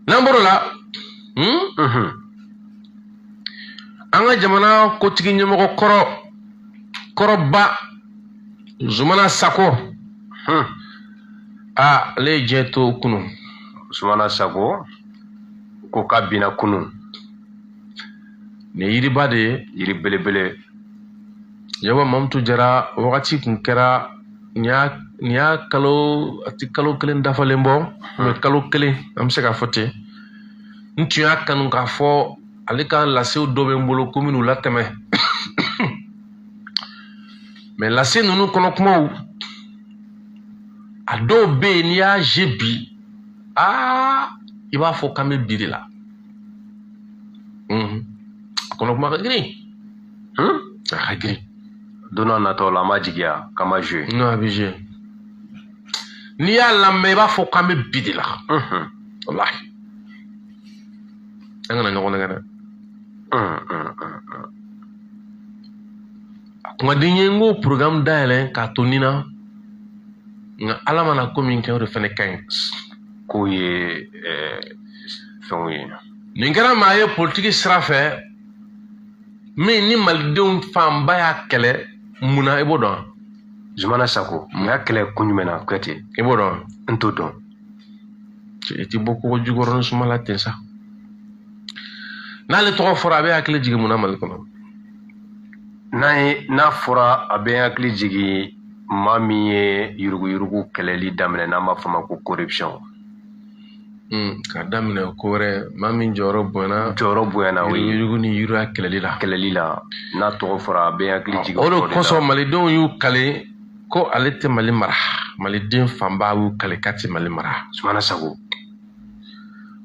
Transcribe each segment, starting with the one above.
N'an bɔr'o la, an ka jamana kotigi ɲɛmɔgɔ kɔrɔ kɔrɔba Zumana Sako, aa, ale ye diɲɛ to kunun. Zumana Sako ko k'a binna kunun. Nin ye yiriba de ye. Yiri belebele. Yakuba Mamutu Jara, wagati kun kɛra nin y'a kalo, a ti kalo kelen dafalen bɔ, mais kalo kelen an bɛ se k'a fɔ ten. N tun y'a kanu k'a fɔ ale ka lasew dɔ bɛ n bolo ko minnu latɛmɛ, mais lase ninnu kɔnɔ kumaw, a dɔw bɛ yen, n'i y'a je bi, aa, i b'a fɔ k'an bɛ bi de la. A kɔnɔ kuma ka girin, a ka girin. Don n'a nataw la, an b'a jigiya k'an ma jouer. Non, a bɛ jouer. N'i y'a lamɛn, i b'a fɔ k'an bɛ bi de la. Walahi, an kana ɲɔgɔn nɛgɛ dɛ. A kun ka di n ye n k'o programme dayɛlɛ k'a to nin na, nka Ala mana ko min kɛ, o de fana ka ɲi. K'o ye fɛnw ye. Nin kɛra maa ye politiki sira fɛ min ni malidenw fanba y'a kɛlɛ. Mun na, i b'o dɔn? Zumana Sako, mun y'a kɛlɛ kun jumɛn na, Kuyate? I b'o dɔn? N t'o dɔn. I ti bɔ kogo jukɔrɔ ni suma la ten sa. N'ale tɔgɔ fɔra, a bɛ hakili jigin mun na Mali kɔnɔ? N'a ye n'a fɔra, a bɛ hakili jigin maa min ye yuruguyurugu kɛlɛli daminɛ, n'an b'a fɔ a ma ko corruption. K'a daminɛ ko wɛrɛ, maa min jɔyɔrɔ bonyana. Jɔyɔrɔ bonyana, o ye. Yuruguyurugu ni yiriwa kɛlɛli la. Kɛlɛli la, n'a tɔgɔ fɔra, a bɛ hakili jigin. O de kosɔn malidenw y'u kale ko ale tɛ Mali mara. Maliden fanba y'u kale k'a tɛ Mali mara. Sumana Sako.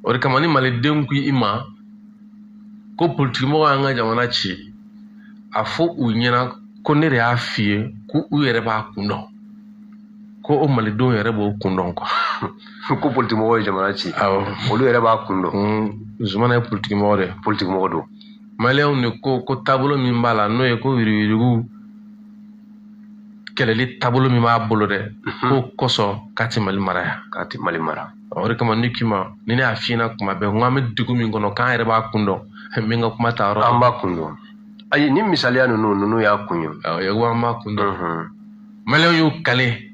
O de kama, ni malidenw ko i ma ko politikimɔgɔw y'an ka jamana ci, a fɔ u ɲɛna ko ne de y'a f'i ye ko u yɛrɛ b'a kun dɔn, ko o malidenw yɛrɛ b'o kun dɔn quoi. Ko politikimɔgɔw ye jamana ci. Awɔ. Olu yɛrɛ b'a kun dɔn. Zumana ye politikimɔgɔ de ye. Politikimɔgɔ don. Maliyɛnw de ko taabolo min b'a la, n'o ye ko yuruguyurugu kɛlɛli taabolo min b'a bolo dɛ, k'o kosɔn k'a tɛ Mali mara yan. K'a tɛ Mali mara. O de kama ne k'i ma, ni ne y'a f'i ɲɛna kuma bɛɛ, n ko an bɛ degun min kɔnɔ, k'an yɛrɛ b'a kun dɔn, n bɛ n ka kuma ta yɔrɔ. An b'a kun dɔn. Ayi, ni misaliya ninnu y'a kun ye. Awɔ, Yakuba, an b'a kun dɔn. Maliyɛnw y'u kale.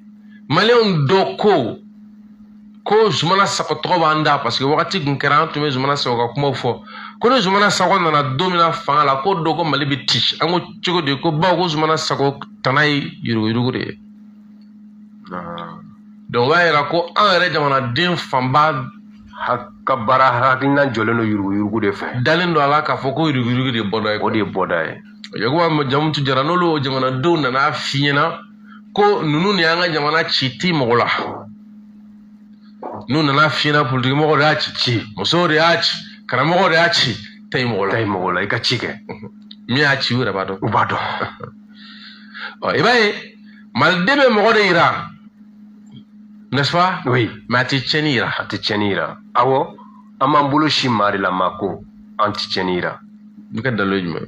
Maliyɛnw dɔ ko Zumana Sako tɔgɔ b'an da, parce que wagati kun kɛra, an tun bɛ Zumana Sako ka kumaw fɔ ko ni Zumana Sako nana don min na fanga la, ko don ko Mali bɛ ci. An ko cogo di? Ko bawo ko Zumana Sako tana ye yuruguyurugu de ye. Donc o b'a yira ko an yɛrɛ jamanaden fanba ka baara hakilina jɔlen don yuruguyurugu de fɛ. Dalen don a la k'a fɔ ko yuruguyurugu de ye bɔda ye. O de ye bɔda ye. Yakuba Jamutu Jara, n'olu jamanadenw nana f'i ɲɛna ko ninnu de y'an ka jamana ci, ti mɔgɔ la. N'u nana f'i ɲɛna politikimɔgɔw de y'a ci, musow de y'a ci, karamɔgɔw de y'a ci, ta i mɔgɔ la. Ta i mɔgɔ la, i ka ci kɛ. Min y'a ci, u yɛrɛ b'a dɔn. U b'a dɔn. Ɔ, i b'a ye maliden bɛ mɔgɔ de yira, n'est-ce pas? Oui. Mais a tɛ tiɲɛni yira. A tɛ tiɲɛni yira. Awɔ, an b'an bolo si maa de la, maa ko an tɛ tiɲɛni yira. I ka dalilu ye jumɛn?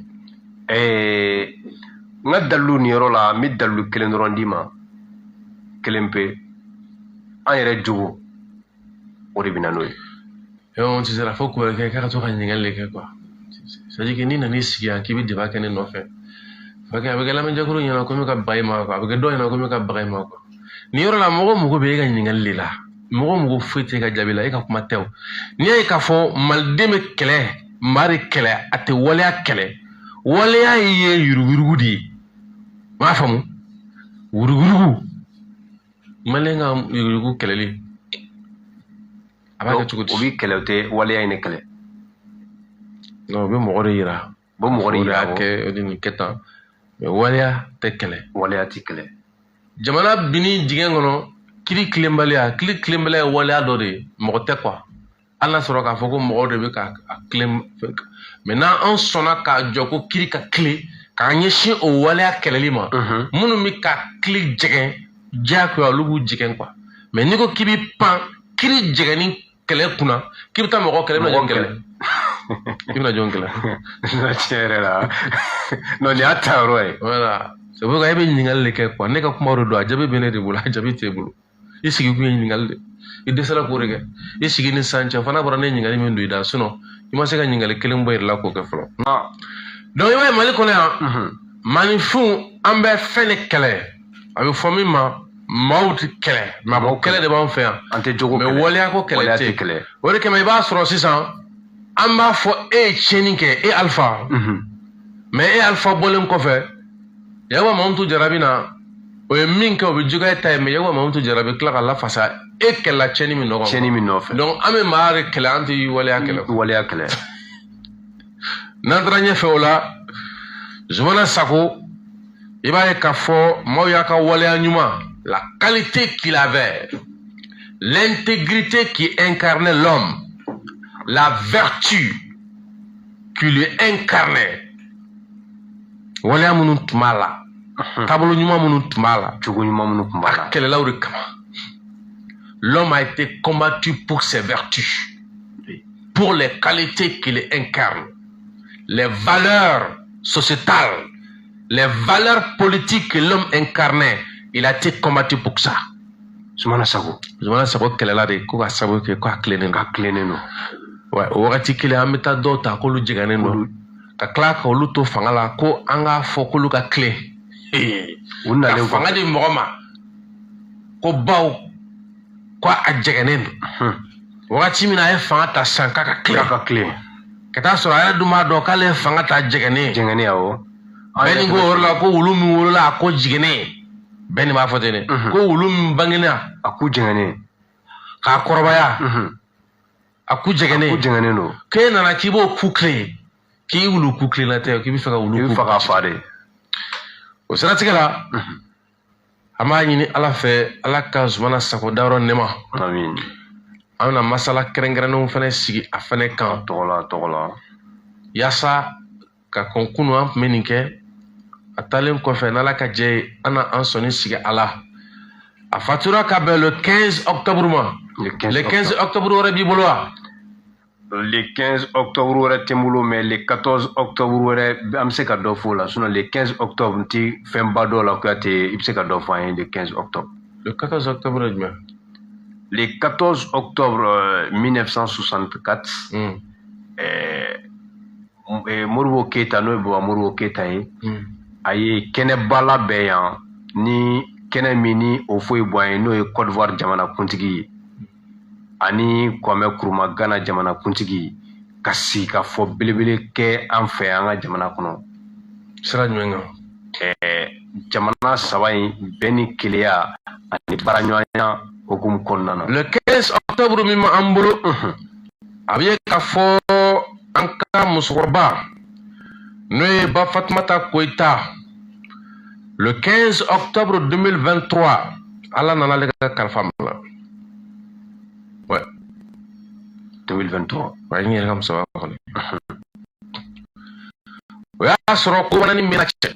N ka dalilu nin yɔrɔ la, n bɛ dalilu kelen dɔrɔn d'i ma, kelen pe. An yɛrɛ jogo, o de bɛ na n'o ye. N tɛ se fo ko wɛrɛ kɛ k'a ka to ka ɲininkali de kɛ quoi. C'est à dire que n'i nan'i sigi yan k'i bɛ débat kɛ ne nɔfɛ, a bɛ kɛ lamɛnjɛkulu ɲɛna ko n bɛ ka baga i ma quoi, a bɛ kɛ dɔw ɲɛna ko n bɛ ka baga i ma quoi. Nin yɔrɔ la, mɔgɔ mago bɛ e ka ɲininkali de la, mɔgɔ mago foyi tɛ e ka jaabi la, e ka kuma tɛ o. N'i y'a ye k'a fɔ maliden bɛ kɛlɛ, maa de kɛlɛ, a tɛ waleya kɛlɛ. Waleya ye yuruguyurugu de ye, n b'a faamu, yuruguyurugu. Maliyɛn ka yuruguyurugu kɛlɛli, a b'a kɛ cogo di? O b'i kɛlɛ, o tɛ waleya in de kɛlɛ. Non, o bɛ mɔgɔ de yira. O bɛ mɔgɔ de O de yira. y'a kɛ, o de nin kɛ tan, mais waleya tɛ kɛlɛ. Waleya tɛ kɛlɛ. Jamana binni dingɛ kɔnɔ, kiiri tilenbaliya, kiiri tilenbaliya ye waleya dɔ de ye, mɔgɔ tɛ quoi. Hali n'a sɔrɔ k'a fɔ ko mɔgɔw de bɛ ka a tilen, mais n'an sɔnna k'a jɔ ko kiiri ka tilen, k'an ɲɛsin o waleya kɛlɛli ma, minnu bɛ ka kiiri jɛgɛn diyagoya, olu b'u jɛgɛn quoi. Mais n'i ko k'i bɛ pan kiiri jɛgɛnni kɛlɛ kunna, k'i bɛ taa mɔgɔ kɛlɛ, i bɛna jɔn kɛlɛ? I bɛna jɔn kɛlɛ? Tiɲɛ yɛrɛ la, non, nin y'a ta yɔrɔ ye. Voilà, c'est pourquoi e bɛ ɲininkali de kɛ quoi. Ne ka kuma de don, a jaabi bɛ ne de bolo, a jaabi t'e bolo. I sigi kun ye ɲininkali de. I dɛsɛra k'o de kɛ. I sigi ni san cɛ fana bɔra ne ɲininkali min don i da, sinon i ma se ka ɲininkali kelen bɔ i yɛrɛ la k'o kɛ fɔlɔ. Donc i b'a ye, Mali kɔnɔ yan, maaninfinw, an bɛ fɛn de kɛlɛ, a bɛ fɔ min ma maaw tɛ kɛlɛ, maako kɛlɛ de b'an fɛ yan. An tɛ jogo mais kɛlɛ. Waleya ko kɛlɛ Waleya tɛ tɛ kɛlɛ. O de kama i b'a sɔrɔ sisan an b'a fɔ e ye tiɲɛni kɛ, e Alifa. Mais e Alifa bɔlen kɔfɛ, Yakuba Mamutu Jarabi na, o ye min kɛ, o bɛ juguya ta ye, mais Yakuba Mamutu Jarabi tila ka lafasa e kɛlɛla tiɲɛni min nɔ. Tiɲɛni min nɔfɛ. Donc an bɛ maa de kɛlɛ, an tɛ waleya kɛlɛ. Waleya kɛlɛ. N'an taara ɲɛfɛ o la, Zumana Sako, i b'a ye k'a fɔ maaw y'a ka waleya ɲuman, la qualité qu'il avait, l'intégrité qui incarnait l'homme, la vertu qui lui incarnait, waleya minnu tun b'a la, taabolo ɲuman minnu tun b'a la, Jogo ɲuman minnu tun b'a la. A kɛlɛlaw de kama. L'homme a été combattu pour ses vertus, pour les qualités qu'il incarne, les valeurs sociétales, les valeurs politiques que l'homme incarnait. Il a été combattu pour ça. Sumana Sako. Zumana Sako kɛlɛla de ko ka sababu kɛ ko a tilennen don. Ka tilennen don. Ouais, o wagati kelen an bɛ taa dɔw ta k'olu jɛngɛnnen don, ka tila k'olu to fanga la ko an k'a fɔ k'olu ka tilen. U Ka nalen fanga di mɔgɔ ma ko baw ko a jɛngɛnnen don. Wagati min na a ye fanga ta sisan k'a ka tilen, K'a ka tilen. ka taa sɔrɔ a yɛrɛ dun b'a dɔn k'ale ye fanga ta jɛngɛnnen. Jɛngɛnnen, awɔ. Bɛɛ ni ko o yɔrɔ la ko wulu min wolola a ko jiginnen, bɛɛ nin b'a fɔ ten dɛ, ko wulu min bangena A ku jɛngɛnnen. k'a kɔrɔbaya, a ku Ku jɛngɛnnen. jɛngɛnnen don. K'e nana k'i b'o ku tilen, k'i wulu ku tilenna tɛ, k'i bɛ fɛ ka wulu I bɛ ku fɛ k'a fa de. O siratigɛ la, an b'a ɲini Ala fɛ, Ala ka Zumana Sako dayɔrɔ nɛma. Amin. An bɛna masala kɛrɛnkɛrɛnnenw fɛnɛ sigi a fɛnɛ kan. Tɔgɔ la, tɔgɔ la. Yaasa ka kɔn kunu an tun bɛ nin kɛ, a taalen kɔfɛ, n'Ala ka jɛ ye, an na an sɔnni sigi a la. A fatura ka bɛn le 15 octobre ma. Le 15. Le 15 octobre wɛrɛ b'i bolo wa? Le 15 octobre wɛrɛ tɛ n bolo, mais le 14 octobre wɛrɛ, an bɛ se ka dɔ fɔ o la. Sinon le 15 octobre, n ti fɛnba dɔw la. Kuyate, i bɛ se ka dɔ fɔ an ye le 15 octobre? Le 14 octobre ye jumɛn? Le 14 octobre 1964, Modibo Keyita, n'o ye Baba Modibo Keyita ye, a ye kɛnɛba labɛn yan, ni kɛnɛ min ni o foyi bɔ an ye, n'o ye Côte d'Ivoire jamanakuntigi ye ani Kwame Nkrumah, Ghana jamanakuntigi, ka sigi ka fɔ belebele kɛ an fɛ, an ka jamana kɔnɔ. Sira jumɛn kan? Jamana saba in bɛn ni keleya ani baaraɲɔgɔnya hukumu kɔnɔna na. Le 15 octobre min b'an bolo, a bɛ ye k'a fɔ an ka musokɔrɔba, n'o ye Ba Fatumata Koyita, le 15 octobre 2023, Ala nana ale ka kalifa minɛ. Ouais. 2023. Wa n yɛrɛ ka musokɔrɔba kɔni, o y'a sɔrɔ ko ni min cɛ.